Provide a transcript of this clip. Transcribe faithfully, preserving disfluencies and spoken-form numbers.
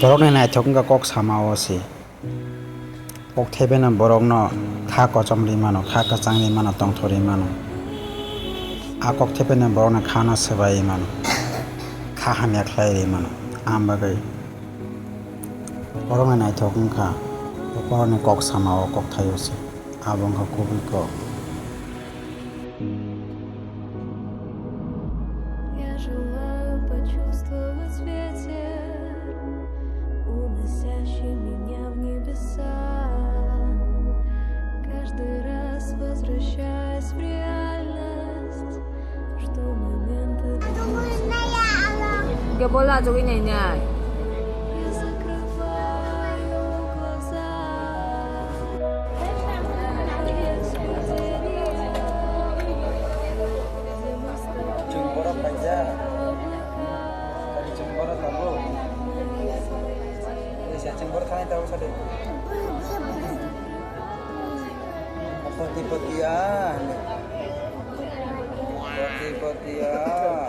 Borokni naithok wngkha kok samao se. Kok thepeno borokno kha kochom rwi mano, kha kwchang rwi mano, tongthok rwi mano. A kok thepeno borokni khano swbai mano, kha hamya khlai rwi mano. Ang bagwi borokni naithok wngkha borokni kok samao, kok thaio se. Abo wngkha kubui kok. Я желаю почувствовать ветер, уносящий меня в небеса. Каждый раз возвращаясь в реальность, жду момента вернуться. Hingke bo lachogwi nainai. Я закрываю глаза. Chwng borok paijak. Chwng borok tabuk. Chwng borok thani tabuk sadi. Poti poti ya. Poti poti ya.